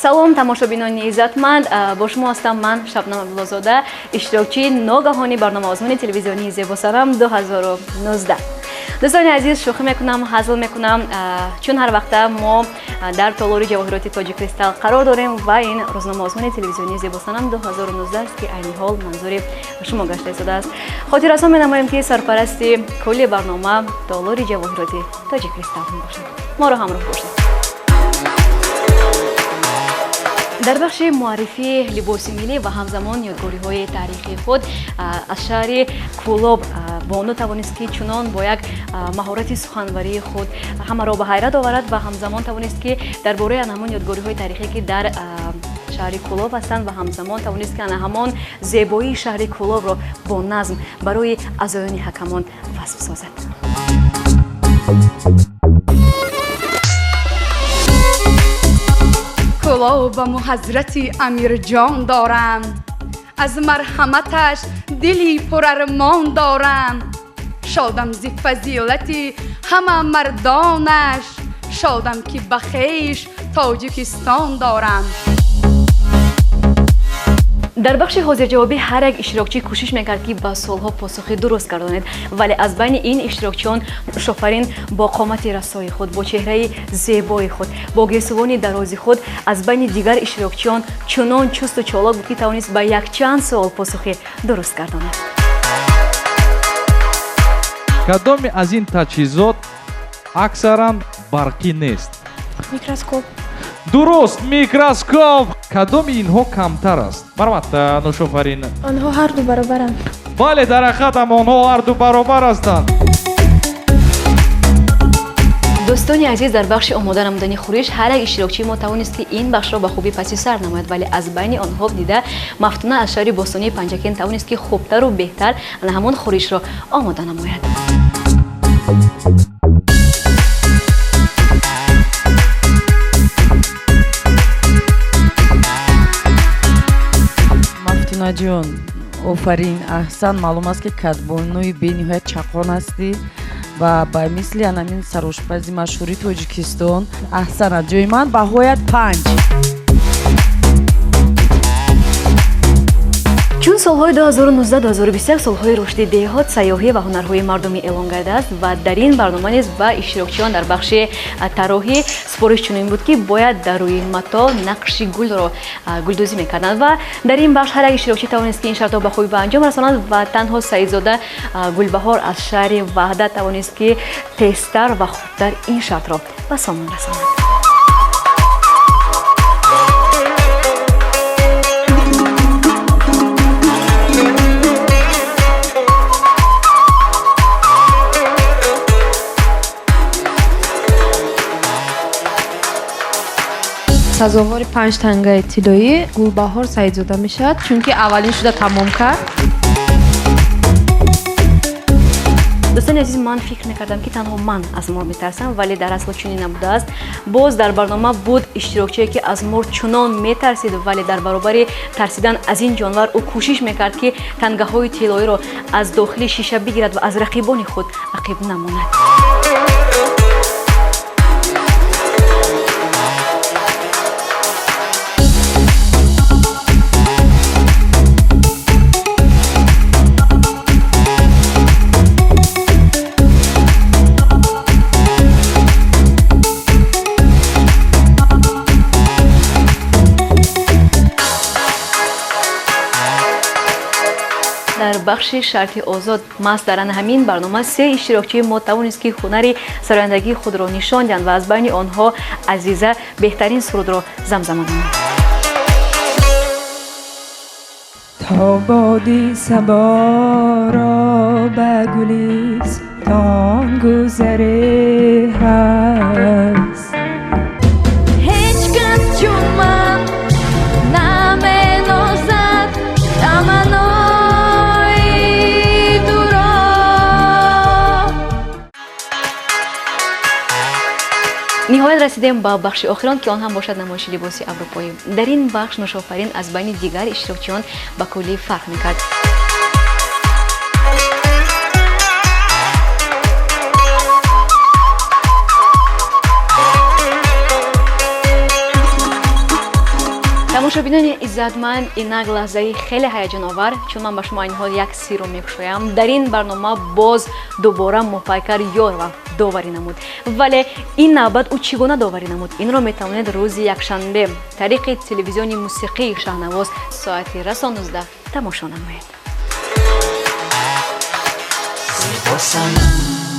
Салом, тамошобинони иззатманд, бо шумо ҳастам ман, Шабнам Абдуллозода, иштирокчии ногаҳони барномаозмуни телевизионии Зебосанам 2019. Дӯстони азиз, шӯхӣ мекунам, ҳазл мекунам, чун ҳар вақта мо дар толори ҷавоҳироти Тоҷи Кристалл қарор дорем ва ин рӯзномаозмуни телевизионии Зебосанам 2019 аст, ки айни ҳол манзури шумо гашта истодааст. Хотиррасон менамоем, ки сарпарасти кулли барнома толори ҷавоҳироти Тоҷи Кристалл мебошад. Моро ҳамроҳ бошед. Дар бахши муаррифии либоси миллӣ ва ҳамзамон ёдгориҳои таърихии худ аз шаҳри Кӯлоб бону тавонист, ки чунон бо як маҳорати суханварии худ ҳамаро ба ҳайрат оварад ва ҳамзамон тавонист, ки дар бораи ана ҳамон ёдгориҳои таърихие, ки дар шаҳри Кӯлоб ҳастанд, ва ҳамзамон тавонист, ки ана ҳамон зебоии шаҳри Кӯлобро бо назм барои аъзоёни ҳакамон васф созад. Кӯлобаму ҳазрати Амирҷон дорам, аз марҳаматаш дили пурармон дорам. Шодам зи фазилати ҳама мардонаш, шодам, ки ба хеш Тоҷикистон дорам. Дар бахши ҳозирҷавобӣ ҳар як иштирокчӣ кӯшиш мекард, ки ба суолҳо посухи дуруст гардонед, вале аз байни ин иштирокчиён Нушофарин бо қомати расои худ, бо чеҳраи зебои худ, бо гесувони дарози худ аз байни дигар иштирокчиён чунон чусту чолок буд, ки тавонист ба якчанд суол посухи дуруст гардонад. Кадоме аз ин таҷҳизот аксаран барқӣ нест? Микроскоп. Дуруст, микроскоп. Кадоми инҳо камтар аст? Марҳамат, Нушофарин. Онҳо ҳарду баробаранд. Бале, дар ҳақиқат ҳам онҳо ҳарду баробар ҳастанд. Дӯстони азиз, дар бахши омода намудани хӯриш ҳар як иштирокчии мо тавонист, ки ин бахшро ба хубӣ паси сар намояд, вале аз байни онҳо дида Мафтуна аз шаҳри бостонии Панҷакент тавонист, ки хубтару беҳтар ана ҳамон хӯришро омода намояд. Мафтунаҷон, офарин, аҳсан. Маълум аст, ки кадбонуи бениҳоят чақон ҳастӣ ва ба мисли анамин сарошпази машҳури Тоҷикистон. Аҳсан, аз ҷои ман баҳоят 5. Чун солҳои 2019-2021 солҳои рушди деҳот, сайёҳӣ ва ҳунарҳои мардумӣ эълон гардааст ва дар ин барнома низ ба иштирокчиён дар бахши тарроҳӣ супориш чунин буд, ки бояд дар рӯи мато нақши гулро гулдӯзӣ мекарданд ва дар ин бахш ҳар як иштирокчӣ тавонист, ки ин шартро ба хубӣ ба анҷом расонад ва танҳо Саидзода Гулбаҳор аз шаҳри Ваҳдат тавонист, ки тезтар ва хубтар ин шартро ба сомон расонад. Сазовори 5 тангаи тиллоӣ Гулбаҳор Саидзода мешавад, чунки аввалин шуда тамом кард. Дӯстони азиз, ман фикр мекардам, ки танҳо ман аз мор метарсам, вале дар асл чунин набудааст. Боз дар барнома буд иштирокчие, ки аз мор чунон метарсид, вале дар баробари тарсидан аз ин ҷонвар ӯ кӯшиш мекард, ки тангаҳои тиллоиро аз дохили шиша бигирад ва аз рақибони худ ақиб намонад. Дар бахши шарти озод маҳз дар ана ҳамин барнома се иштирокчии мо тавонист, ки ҳунари сарояндагии худро нишон диҳанд ва аз байни онҳо Азиза беҳтарин сурудро замзама намуд. То боди саборо ба гулистон гузаре ҳаст, ҳеҷ кас чун ман наменозад таманно. Ниҳоят расидем ба бахши охирон, ки он ҳам бошад намоиши либоси аврупоӣ. Дар ин бахш Нушофарин аз байни дигар иштирокчиён ба куллӣ фарқ мекард. Тамошобинони иззатманд, инак лаҳзаи хеле ҳаяҷоновар, чун ман ба шумо айни ҳол як сирро мекушоям. Дар ин барнома боз дубора Моҳпайкар Ёрова доварӣ намуд, вале ин навбат ӯ чӣ гуна доварӣ намуд, инро метавонед рӯзи якшанбе тариқи телевизиони мусиқии Шаҳнавоз соати расо 19 тамошо намоед. Зебосанам.